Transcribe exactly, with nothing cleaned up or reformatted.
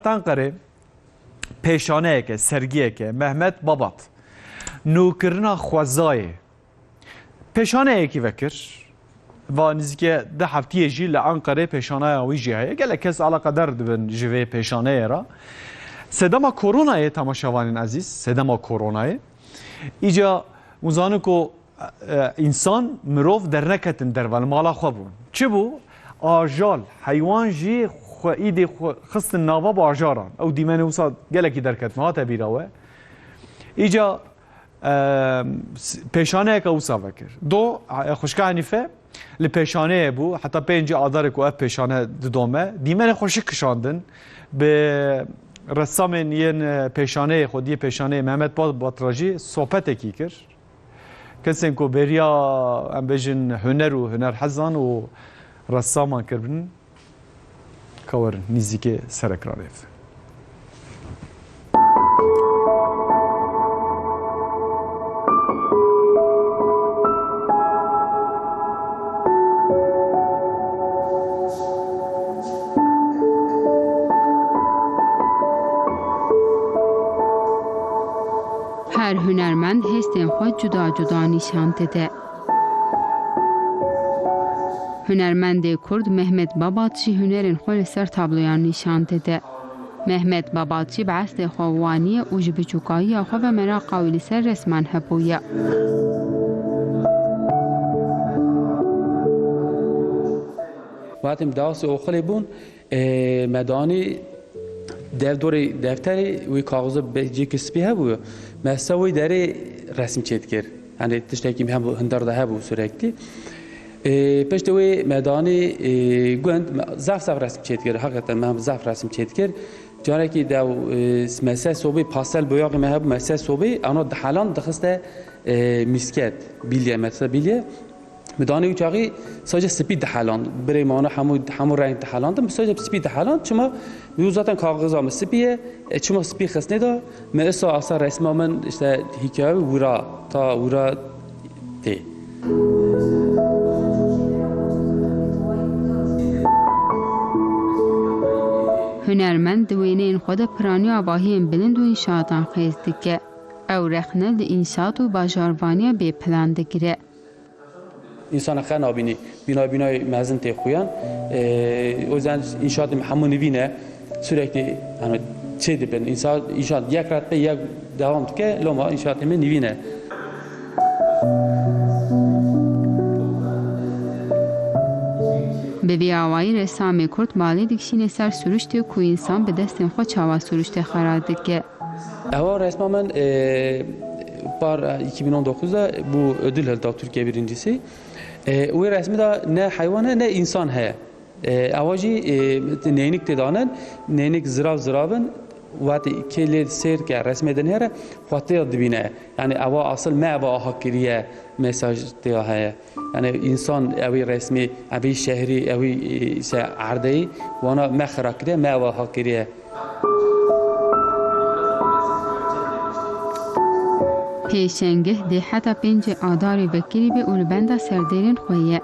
Tenqerê pêşaneyeke, sergiyeke Mehmet Babat, nûkirina xwezayê, pêşaneyekî vekir. Va nizîke du heftiyê jî li Enqerê pêşanaya wî jî heye. Gelek kes eleqedar dibin ji vê pêşaneyê re. Sedema koronayê, temaşevanên ezîz, sedema koronayê. Îca hûn zanin ku, e, însan, mirov derneketin derve, li mala xwe bûn. Çi bû? Ajal, heywan jî xwe îdî xwe xistin nava bajaran. Ew dîmenê wisa gelekî derketin, hate bîra we. Îca, e, s-, pêşaneyeke wisa vekir. Do, e, xwişka Henîfe li pêşaneyê bû, heta pêncî Adarê ku ev pêşane didome. Dîmenê xweşik kişandin. Bi ressamên yên, e, pêşaneyê, xwediyê pêşaneyê Mehmet Ba-, Batra jî sohbetekî kir. Kesên ku bêriya, em bêjin, huner û hunerhezan û ressaman kiribin, ka werin nîzîkê ser ekranê. Her hunermend hêstên xwe cuda cuda nîşan dide. Hunermendê Kurd Mehmet Babat jî hunerên xwe li ser tabloyan nîşan dide. Mehmet Babat jî bi eslê xwe waniye û ji biçûkayiya xwe ve meraqa wî li ser resman hebûye. Wextê em dewasê oxilê bûn, e, me danî dev dorê defterê wî kaxiza be-, cêkê spî hebû. Me ser wî derê resim çêdikir. Yanî tiştekî hem hindar de hebû sürekli. E, piştî wê me danî, e, gund, me zaf zaf resim çêdikir. Hakikaten me hem zaf resim çêdikir. Carekî de, e, me ser sobê pastel boyaxê me hebû, me ser sobê, ana dihelan dixiste, e, misket, bilye, me dixiste bilye. Bi danê wî çaxî sadece spî diheland. Birê me ana hemû, hemû reng dihelandin, bi sadece spî diheland. Çima? Wî zaten kaxiza min spî ye. E, çima spî xistnê de? Me esa asa resma min işte hikaye wira, ta wira tê. Hunermend di wêneyên xwe de piraniya avahiyên bilind û înşaatan xêz dike. Ew rexne li înşaat û bajarvaniya bê plan digire. Însana xe nabînî. Bîna bînayê mezin tê xuyan. Ee, o yüzden înşaatê me hemû nivîn e. Sürekli, yani, çê dibin. Înşaat, înşaat yek ret be, yek devam dike, loma înşaatê me nivîn e. Bi vî awayî ressamê Kurd malê dikişîne ser siruştê ku însan bi destên xwe çawa siruştê xera dike. Ewa resma min, e, par, e, iki bin on dokuzda bu ödül hilda Türkiye birincisi. E, wê resmî de ne heywan e, ne însan heye. E, ewa jî, e, neynik tê danin, neynik zirav zirav in, wextê kê lê sêr ke resmê dinêre, xwe tê dibîne. Yani ewa asıl me ewa aha kiriye, mesaj tê heye. Yani însan ewî resmî, ewî şehrî, ewî, e, se erdeyî, wana me xira kiriye, me ewa aha kiriye. Pêşengeh dê heta pêncê Adarê vekirî be û li benda serdêrên xwe ye.